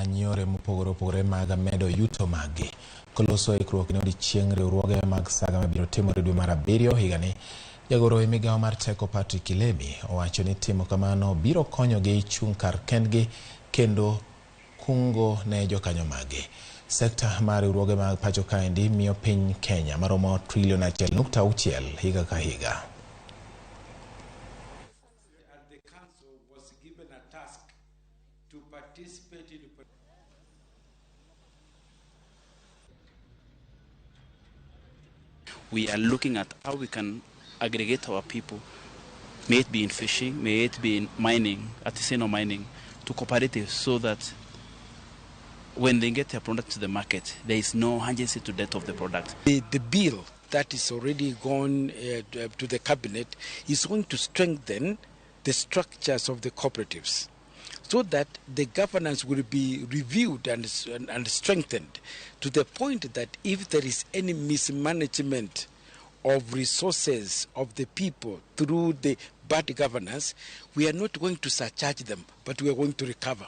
omany yore mopogore opogore mag medo yuto maggi. Koloso ikruok ne odiochieng' riwruoge mag saga mabiro timore dwe mar 7 higani, jagoro e migawo mar teko Patrick Kilemi owacho ni timo kamano biro konyogi chung' kar kendgi kendo kungo ne jokanyo maggi. Sekta mar riwruoge mag pacho kaendi miyo piny Kenya maromo trilion 1.6 higa ka higa. We are looking at how we can aggregate our people, may it be in fishing, may it be in mining, artisanal mining, to cooperatives so that when they get their product to the market, there is no urgency to death of the product. The bill that is already gone to the cabinet is going to strengthen the structures of the cooperatives so that the governance will be reviewed and strengthened to the point that if there is any mismanagement of resources of the people through the bad governance, we are not going to surcharge them, but we are going to recover.